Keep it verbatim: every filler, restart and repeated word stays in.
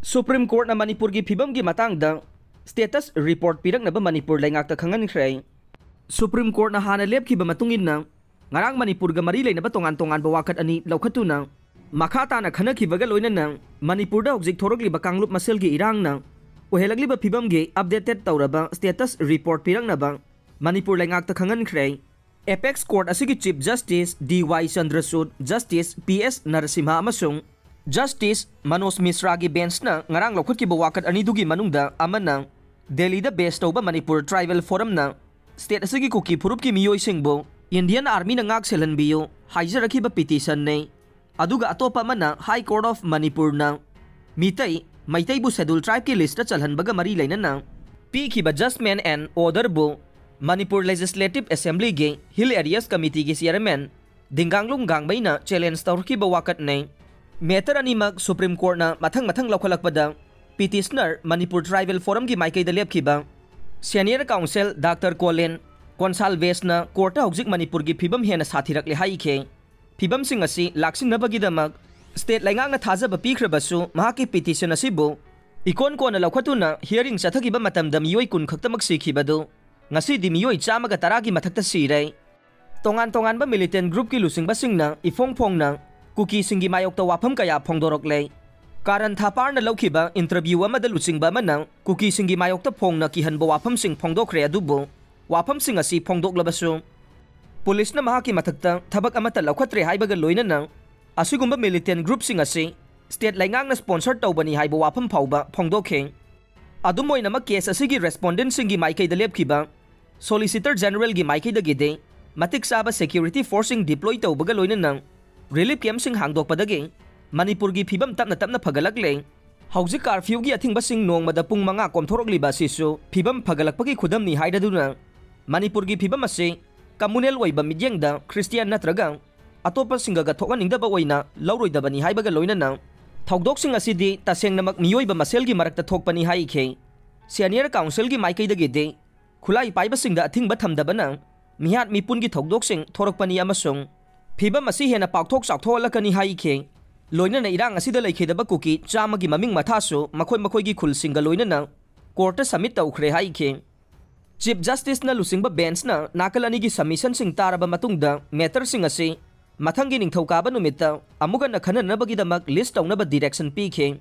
Supreme Courtꯅ ꯃꯅꯤꯄꯨꯔꯒꯤ ꯐꯤꯕꯝꯒꯤ ꯃꯇꯥꯡꯗ status report ꯄꯤꯔꯛꯅꯕ ꯃꯅꯤꯄꯨꯔ ꯂꯩꯉꯥꯛꯇ ꯈꯪꯍꯟꯈ꯭ꯔꯦ꯫ Supreme Courtꯅ ꯍꯥꯟꯅ ꯂꯦꯞꯈꯤꯕ ꯃꯇꯨꯡ ꯏꯟꯅ, ꯉꯔꯥꯡ ꯃꯅꯤꯄꯨꯔꯒ ꯃꯔꯤ ꯂꯩꯅꯕ ꯇꯣꯉꯥꯟ ꯇꯣꯉꯥꯟꯕ ꯋꯥꯀꯠ ꯑꯅꯤ ꯂꯧꯈꯠꯇꯨꯅ, ꯃꯈꯥ ꯇꯥꯅ ꯈꯟꯅꯈꯤꯕꯒ ꯂꯣꯏꯅꯅ ꯃꯅꯤꯄꯨꯔꯗ ꯍꯧꯖꯤꯛ ꯊꯣꯔꯛꯂꯤꯕ ꯀꯥꯡꯂꯨꯞ ꯃꯁꯦꯜꯒꯤ ꯏꯔꯥꯡꯅ ꯑꯣꯏꯍꯜꯂꯛꯂꯤꯕ ꯐꯤꯕꯝꯒꯤ updated ꯇꯧꯔꯕ status report ꯄꯤꯔꯛꯅꯕ Manipur ꯂꯩꯉꯥꯛꯇ ꯈꯪꯍꯟꯈ꯭ꯔꯦ꯫ Apex Court ꯑꯁꯤꯒꯤ Chief Justice ꯗꯤ ꯋꯥꯏ ꯆꯟꯗ꯭ꯔꯆꯨꯗ, Justice ꯄꯤ ꯑꯦꯁ ꯅꯔꯁꯤꯝꯍ ꯑꯃꯁꯨꯡ Justice ꯃꯅꯣꯖ ꯃꯤꯁ꯭ꯔꯥꯒꯤ benchꯅ ꯉꯔꯥꯡ ꯂꯧꯈꯠꯈꯤꯕ ꯋꯥꯀꯠ ꯑꯅꯤꯗꯨꯒꯤ ꯃꯅꯨꯡꯗ ꯑꯃꯅ, ꯗꯦꯜꯂꯤꯗ base ꯇꯧꯕ ꯃꯅꯤꯄꯨꯔ Tribal Forumꯅ state ꯑꯁꯤꯒꯤ ꯀꯨꯀꯤ ꯐꯨꯔꯨꯞꯀꯤ ꯃꯤꯑꯣꯏꯁꯤꯡꯕꯨ Indian Armyꯅ ꯉꯥꯛ ꯁꯦꯜꯍꯟꯕꯤꯌꯨ ꯍꯥꯏꯖꯔꯛꯈꯤꯕ petitionꯅꯤ꯫ ꯑꯗꯨꯒ ꯑꯇꯣꯞꯄ ꯑꯃꯅ High Court of Manipurꯅ Meitei, ꯃꯩꯇꯩꯕꯨ Scheduled Tribeꯀꯤ listꯇ ꯆꯜꯍꯟꯕꯒ ꯃꯔꯤ ꯂꯩꯅꯅ ꯄꯤꯈꯤꯕ judgment and orderꯕꯨ Manipur Legislative Assemblyꯒꯤ Hill Areas Committeeꯒꯤ chairman ꯗꯤꯡꯒꯥꯡꯂꯨꯡ ꯒꯥꯡꯃꯩꯅ challenge ꯇꯧꯔꯛꯈꯤꯕ ꯋꯥꯀꯠꯅꯤ꯫ Matter ꯑꯅꯤꯃꯛ Supreme Courtꯅ ꯃꯊꯪ ꯃꯊꯪ ꯂꯧꯈꯠꯂꯛꯄꯗ, petitioner ꯃꯅꯤꯄꯨꯔ Tribal Forumꯒꯤ ꯃꯥꯏꯀꯩꯗ ꯂꯦꯞꯈꯤꯕ senior counsel Doctor Colin Gonsalvesꯅ courtꯇ ꯍꯧꯖꯤꯛ ꯃꯅꯤꯄꯨꯔꯒꯤ ꯐꯤꯕꯝ ꯍꯦꯟꯅ ꯁꯥꯊꯤꯔꯛꯂꯦ ꯍꯥꯏꯈꯤ꯫ ꯐꯤꯕꯝꯁꯤꯡ ꯑꯁꯤ ꯂꯥꯛꯁꯤꯟꯅꯕꯒꯤꯗꯃꯛ state ꯂꯩꯉꯥꯛꯅ ꯊꯥꯖꯕ ꯄꯤꯈ꯭ꯔꯕꯁꯨ, ꯃꯍꯥꯛꯀꯤ petition ꯑꯁꯤꯕꯨ ꯏꯀꯣꯟ ꯀꯣꯟꯅ ꯂꯧꯈꯠꯇꯨꯅ hearing ꯆꯠꯊꯈꯤꯕ ꯃꯇꯝꯗ ꯃꯤꯑꯣꯏ ꯀꯨꯟ ꯈꯛꯇꯃꯛ ꯁꯤꯈꯤꯕꯗꯨ ꯉꯁꯤꯗꯤ ꯃꯤꯑꯣꯏ ꯆꯥꯝꯃꯒ ꯇꯔꯥꯒꯤ ꯃꯊꯛꯇ ꯁꯤꯔꯦ꯫ ꯇꯣꯉꯥꯟ ꯇꯣꯉꯥꯟꯕ militant groupꯀꯤ ꯂꯨꯆꯤꯡꯕꯁꯤꯡꯅ ꯏꯐꯣꯡ ꯐꯣꯡꯅ ꯀꯨꯀꯤꯁꯤꯡꯒꯤ ꯃꯥꯌꯣꯛꯇ ꯋꯥꯐꯝ ꯀꯌꯥ ꯐꯣꯡꯗꯣꯔꯛꯂꯦ꯫ ꯀꯥꯔꯟ ꯊꯥꯄꯥꯔꯅ ꯂꯧꯈꯤꯕ interview ꯑꯃꯗ ꯂꯨꯆꯤꯡꯕ ꯑꯃꯅ ꯀꯨꯀꯤꯁꯤꯡꯒꯤ ꯃꯥꯌꯣꯛꯇ ꯐꯣꯡꯅ ꯀꯤꯍꯟꯕ ꯋꯥꯐꯝꯁꯤꯡ ꯐꯣꯡꯗꯣꯛꯈ꯭ꯔꯦ, ꯑꯗꯨꯕꯨ ꯋꯥꯐꯝꯁꯤꯡ ꯑꯁꯤ ꯐꯣꯡꯗꯣꯛꯂꯕꯁꯨ, ꯄꯨꯂꯤꯁꯅ ꯃꯍꯥꯛꯀꯤ ꯃꯊꯛꯇ ꯊꯕꯛ ꯑꯃꯠꯇ ꯂꯧꯈꯠꯇ꯭ꯔꯦ ꯍꯥꯏꯕꯒ ꯂꯣꯏꯅꯅ, ꯑꯁꯤꯒꯨꯝꯕ militant groupꯁꯤꯡ ꯑꯁꯤ state ꯂꯩꯉꯥꯛꯅ sponsor ꯇꯧꯕꯅꯤ ꯍꯥꯏꯕ ꯋꯥꯐꯝ ꯐꯥꯎꯕ ꯐꯣꯡꯗꯣꯛꯈꯤ꯫ ꯑꯗꯨꯝ ꯑꯣꯏꯅꯃꯛ, case ꯑꯁꯤꯒꯤ respondentꯁꯤꯡꯒꯤ ꯃꯥꯏꯀꯩꯗ ꯂꯦꯞꯈꯤꯕ Solicitor Generalꯒꯤ ꯃꯥꯏꯀꯩꯗꯒꯤꯗꯤ ꯃꯇꯤꯛ ꯆꯥꯕ security forceꯁꯤꯡ deploy ꯇꯧꯕꯒ ꯂꯣꯏꯅꯅ relief campꯁꯤꯡ ꯍꯥꯡꯗꯣꯛꯄꯗꯒꯤ ꯃꯅꯤꯄꯨꯔꯒꯤ ꯐꯤꯕꯝ ꯇꯞꯅ ꯇꯞꯅ ꯐꯒꯠꯂꯛꯂꯦ꯫ ꯍꯧꯖꯤꯛ curfewꯒꯤ ꯑꯊꯤꯡꯕꯁꯤꯡ ꯅꯣꯡꯃꯗ ꯄꯨꯡ ꯃꯉꯥ ꯀꯣꯝꯊꯣꯔꯛꯂꯤꯕ ꯑꯁꯤꯁꯨ ꯐꯤꯕꯝ ꯐꯒꯠꯂꯛꯄꯒꯤ ꯈꯨꯗꯝꯅꯤ ꯍꯥꯏꯔꯗꯨꯅ, ꯃꯅꯤꯄꯨꯔꯒꯤ ꯐꯤꯕꯝ ꯑꯁꯤ communal ꯑꯣꯏꯕ ꯃꯤꯠꯌꯦꯡꯗ Christian ꯅꯠꯇ꯭ꯔꯒ ꯑꯇꯣꯞꯄꯁꯤꯡꯒꯒ ꯊꯣꯛꯍꯟꯅꯤꯡꯗꯕ ꯑꯣꯏꯅ ꯂꯧꯔꯣꯏꯗꯕꯅꯤ ꯍꯥꯏꯕꯒ ꯂꯣꯏꯅꯅ, ꯊꯧꯗꯣꯛꯁꯤꯡ ꯑꯁꯤꯗꯤ ꯇꯁꯦꯡꯅꯃꯛ ꯃꯤꯑꯣꯏꯕ ꯃꯁꯦꯜꯒꯤ ꯃꯔꯛꯇ ꯊꯣꯛꯄꯅꯤ ꯍꯥꯏꯈꯤ꯫ Senior counsel ꯒꯤ ꯃꯥꯏꯀꯩꯗꯒꯤꯗꯤ ꯈꯨꯠꯂꯥꯏ ꯄꯥꯏꯕꯁꯤꯡꯗ ꯑꯊꯤꯡꯕ ꯊꯝꯗꯕꯅ ꯃꯤꯍꯥꯠ ꯃꯤꯄꯨꯟꯒꯤ ꯊꯧꯗꯣꯛꯁꯤꯡ ꯊꯣꯔꯛꯄꯅꯤ ꯑꯃꯁꯨꯡ ꯐꯤꯕꯝ ꯑꯁꯤ ꯍꯦꯟꯅ ꯄꯥꯛꯊꯣꯛ ꯆꯥꯎꯊꯣꯛꯍꯜꯂꯛꯀꯅꯤ ꯍꯥꯏꯈꯤ꯫ ꯂꯣꯏꯅꯅ ꯏꯔꯥꯡ ꯑꯁꯤꯗ ꯂꯩꯈꯤꯗꯕ ꯀꯨꯀꯤ ꯆꯥꯝꯃꯒꯤ ꯃꯃꯤꯡ ꯃꯊꯥꯁꯨ ꯃꯈꯣꯏ ꯃꯈꯣꯏꯒꯤ ꯈꯨꯜꯁꯤꯡꯒ ꯂꯣꯏꯅꯅ ꯀꯣꯔꯠꯇ ꯁꯕꯃꯤꯠ ꯇꯧꯈ꯭ꯔꯦ ꯍꯥꯏꯈꯤ꯫ ꯆꯤꯐ ꯖꯁꯇꯤꯁꯅ ꯂꯨꯆꯤꯡꯕ ꯕꯦꯟꯆꯅ ꯅꯥꯀꯜ ꯑꯅꯤꯒꯤ ꯁꯕꯃꯤꯁꯟꯁꯤꯡ ꯇꯥꯔꯕ ꯃꯇꯨꯡꯗ ꯃꯦꯇꯔꯁꯤꯡ ꯑꯁꯤ ꯃꯊꯪꯒꯤ ꯅꯤꯡꯊꯧꯀꯥꯕ ꯅꯨꯃꯤꯠꯇ ꯑꯃꯨꯛ ꯍꯟꯅ ꯈꯟꯅꯅꯕꯒꯤꯗꯃꯛ ꯂꯤꯁ ꯇꯧꯅꯕ ꯗꯤꯔꯦꯛꯁꯟ ꯄꯤꯈꯤ꯫